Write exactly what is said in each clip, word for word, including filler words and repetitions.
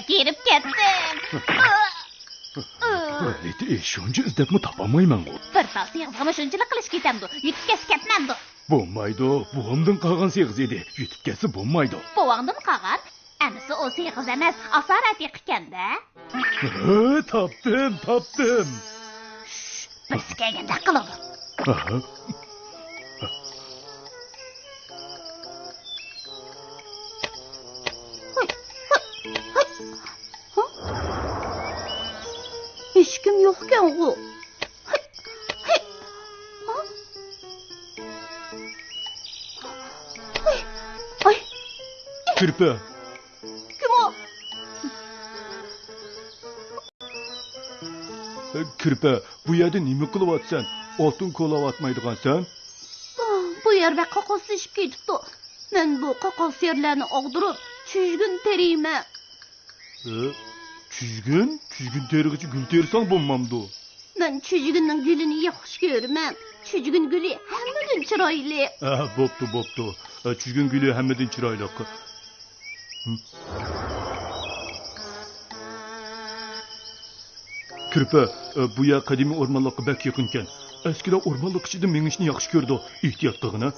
كىرىپ كەتتىم. ھېيت، شۇنچە ئىزدەپمۇ تاپالمايمەنغۇ. بىر تال سېغىزغىمۇ شۇنچىلىك قىلىش كېتەمدۇ؟ يېتىپ كەتسە كەتمەمدۇ؟ بولمايدۇ، بوۋامدىن قالغان سېغىز ئىدى. يېتىپ كەتسە بولمايدۇ. بوۋاڭدىن قالغان؟ ئەمىسە ئۇ سېغىز ئەمەس، ئاسارەتىكەن-دە. ھە، تاپتىم، تاپتىم. شش، بىرسى كەلگەندەك قىلىدۇ. ئاھا. ھېچكىم يوقكەنغۇ. ئاي. كىرپە. كىم ئۇ؟ كىرپە، بۇ يەردە نېمە قىلىۋاتىسەن؟ ئوتۇن كولاۋاتمايدىغانسەن؟ بۇ يەر بەك قاقاسلىشىپ كېتىپتۇ. مەن بۇ قاقاس يەرلەرنى ئاغدۇرۇپ، چۈجگۈن تېرىيمەن. ئە، چۈجگۈن؟ چۈجگۈن تېرىغۇچە گۈل تېرىساڭ بولمامدۇ؟ مەن چۈجگۈننىڭ گۈلىنى ياخشى كۆرىمەن. چۈجگۈن گۈلى ھەممىدىن چىرايلىق. ئە، بوپتۇ، بوپتۇ. ئە، چۈجگۈن گۈلى ھەممىدىن چىرايلىق. كىرپە، ئە، بۇ يەر قەدىمىي ئورمانلىققا بەك يېقىنكەن. ئەسكىلەر ئورمانلىق ئىچىدە مېڭىشنى ياخشى كۆرىدۇ. ئېھتىيات قىلغىنا.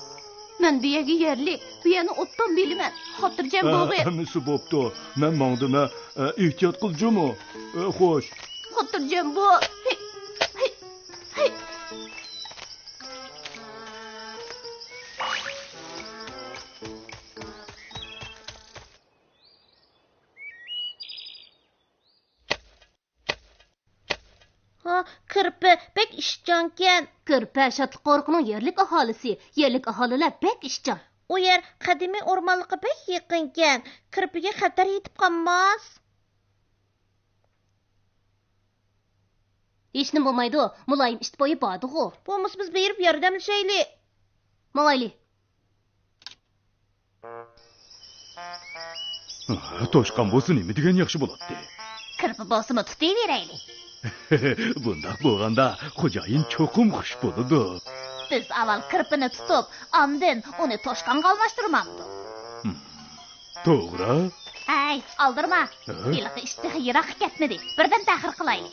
مەن بۇ يەرگە يەرلىك، بۇ يەرنى ئوبدان بىلىمەن. خاتىرجەم ھە، بولغىن. ھەممىسى بوپتۇ. مەن ماڭدىم، ھە. ئە، ئېھتىيات قىل، جۇمۇ. ئە، خوش. خاتىرجەم بول. ھى، ھى، ھى. ھا، كىرپە بەك ئىشچانكەن. كىرپە شادلىق قورۇقىنىڭ يەرلىك ئاھالىسى. يەرلىك ئاھالىلەر بەك ئىشچان. ئۇ يەر قەدىمىي ئورمانلىققا بەك يېقىنكەن. كىرپىگە خەتەر يېتىپ قالماس. ھېچنېمە بولمايدۇ. مۇلايىم ئىت بويى باردىغۇ. بولمىسا بىز بېرىپ ياردەملىشەيلى. ماڭايلى. توشقان بولسا نېمە دېگەن ياخشى بولاتتى. كىرپە بولسىمۇ تۇتۇۋېرەيلى. بۇنداق بولغاندا خوجايىن چوقۇم خۇش بولىدۇ. بىز ئاۋۋال كىرپىنى تۇتۇپ، ئاندىن ئۇنى توشقانغا ئالماشتۇرمامدۇق؟ ھىم، توغرا. ھەي، ئالدىرىما. ھە؟ ھېلىقى ئىت تېخى يىراققا كەتمىدى. بىردىن تەخىر قىلايلى.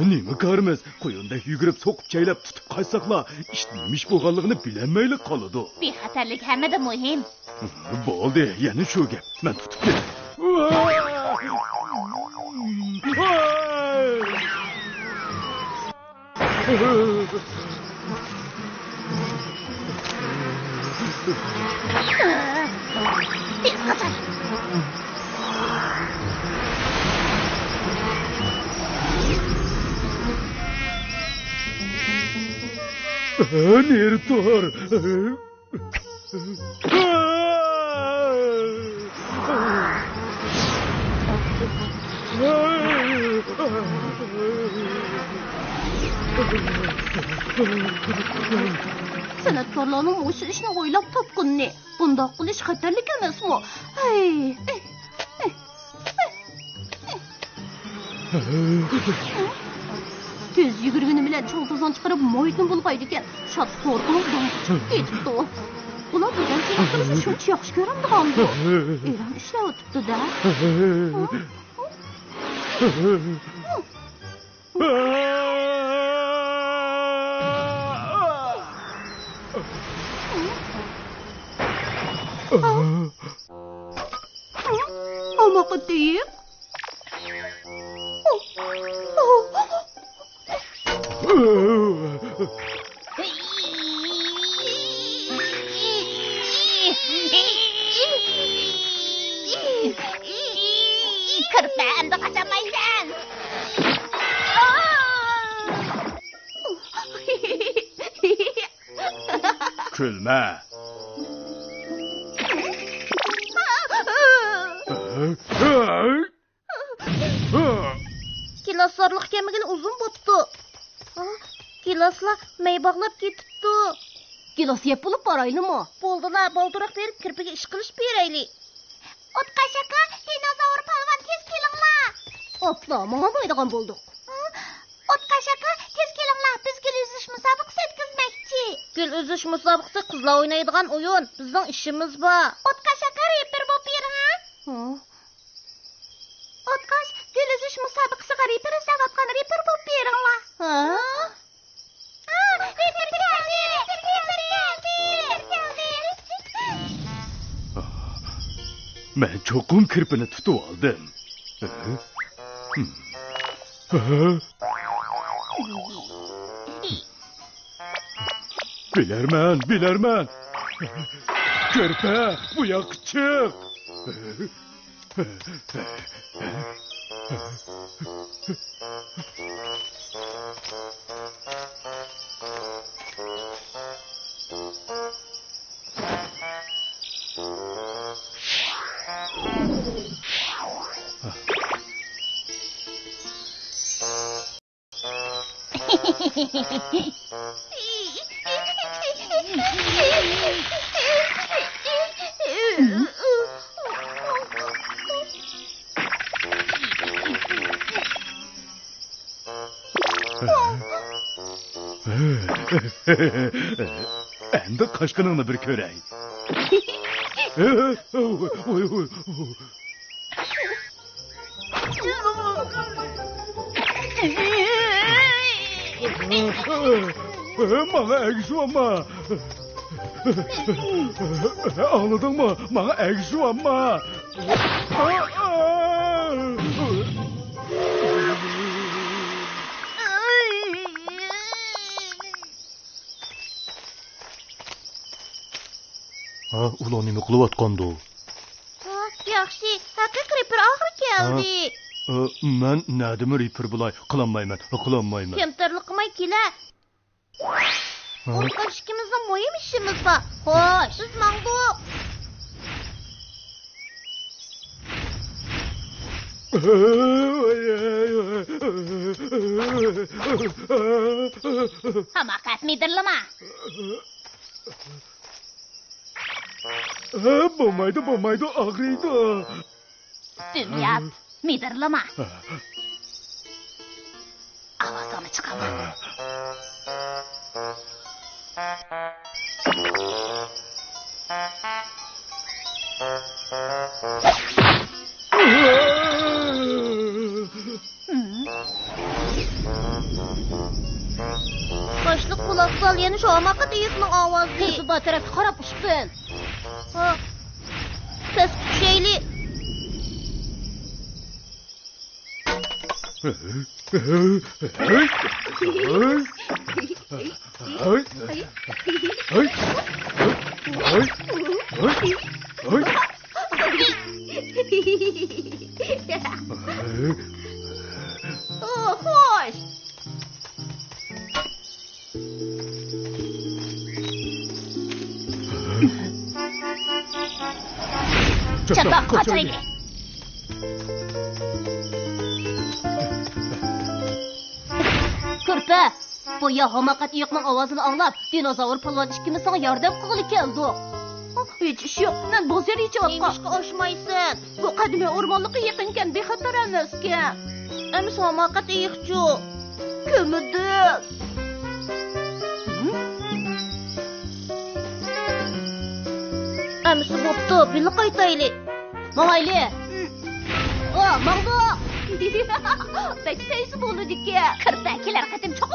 نېمە كارىمىز؟ قۇيۇندەك يۈگۈرۈپ سوقۇپ چەيلەپ تۇتۇپ قاچساقلا، ئىت نېمە ئىش بولغانلىقىنى بىلەلمەيلا قالىدۇ. بىخەتەرلىك ھەممىدىن مۇھىم. بولدى، يەنە شۇ گەپ. مەن تۇتۇپ كېتەي. نېرى تۇر؟ سەنئەتكارلارنىڭ مۇشۇ ئىشنى ئويلاپ تاپقىنىنى. بۇنداق قىلىش خەتەرلىك ئەمەسمۇ؟ ھەي! تېز يۈگۈرگىنى بىلەن چاڭ-توزان چىقىرىپ، مۇھىتنى بۇلغايدىكەن. شادلىق قورقۇنۇپ داڭ چىقىپ كېتىپتۇ. ئۇلار بىردەم سېلىقلىرىمىزنى شۇنچە ياخشى كۆرەمدىغاندۇ؟ ئېرەن ئىشلەۋېتىپتۇ-دە. ئاماقا تېيىق. كىرپە، ئەمدى قاچالمايسەن. كۈلمە. گىلاسلارلىق كەلمىگىلى ئۇزۇن بوپتۇ. ھا، گىلاسلار مەي باغلاپ كېتىپتۇ. گىلاس يەپ بولۇپ بارايلىمۇ؟ بولدىلا، بالدۇرراق بېرىپ كىرپىگە ئىش قىلىشىپ بېرەيلى. ئوتقاش ئاكا، دىنوزاۋر پالۋان، تېز كېلىڭلار! ئاپلا، ماڭالمايدىغان بولدۇق. ئوتقاش ئاكا، تېز كېلىڭلار، بىز گۈل ئۈزۈش مۇسابىقىسى ئۆتكۈزمەكچى. گۈل ئۈزۈش مۇسابىقىسى قىزلار ئوينايدىغان ئويۇن، بىزنىڭ ئىشىمىز بار. ئوتقاش ئاكا، رېپېر بولۇپ بېرىڭە. ھە؟ ئوتقاش ئۈچ مۇسابىقىسىغا رېپېر ئىزدەۋاتقان رېپېر بولۇپ بېرىڭلار. ھە؟ ئا، رېپېر كەلدى! رېپېر كەلدى! رېپېر كەلدى! مەن چوقۇم كىرپىنى تۇتۇۋالدىم. بىلەرمەن، بىلەرمەن. كىرپە، بۇ ياققا چىق. ئەمدى قاچقىنىڭنى بىر كۆرەي. ماڭا ئەگىشىۋالما. ئاڭلىدىڭمۇ؟ ماڭا ئەگىشىۋالما. ھە، ئۇلار نېمە قىلىۋاتقاندۇ؟ ھا، ياخشى، ھەقىقىي رېپېر ئاخىرى كەلدى. ھا، ئە، مەن نەدىمۇ رېپېر بولاي؟ قىلالمايمەن، قىلالمايمەن. كەمتەرلىك قىلماي كېلە. ھا؟ ئۇرۇقداش ئىككىمىزنىڭ مۇھىم ئىشىمىز بار. خوش، بىز ماڭدۇق. ھاماقەت، مىدىرلىما. بولمايدۇ، بولمايدۇ، ئاغرىيدۇ. دۈم يات، مىدىرلىما. ئاۋازىڭنى چىقارما. باشلىق، قۇلاق سال، يەنە شۇ ھاماقەت ئېيىقنىڭ ئاۋازى. كىرپى بار تەرەپكە قاراپ ئۇچقىن. ھا. پەسكە چۈشەيلى. ئو، خوش. چاتاق قاچايلى. كۆرپە، بۇ يا ھاماقەت ئېيىقنىڭ ئاۋازىنى ئاڭلاپ، دىنوزاۋر پالۋان ئىككىمىز ساڭا ياردەم قىلغىلى كەلدۇق. ھېچ ئىش يوق، مەن بوزەر يېچىۋاتقان. نېمىشقا ئاشمايسەن؟ بۇ قەدىمىي ئورمانلىققا يېقىنكەن، بىخەتەر ئەمەسكەن. ئەمىسە ھاماقەت ئېيىقچۇ؟ كۆمۈدۈك. ئەمىسە بوپتۇ، بىللە قايتايلى. ماڭايلى. ئا، ماڭدۇق. بەك تەيسە بولىدىكەن. كىرپە، كېلەر قېتىم چوقۇم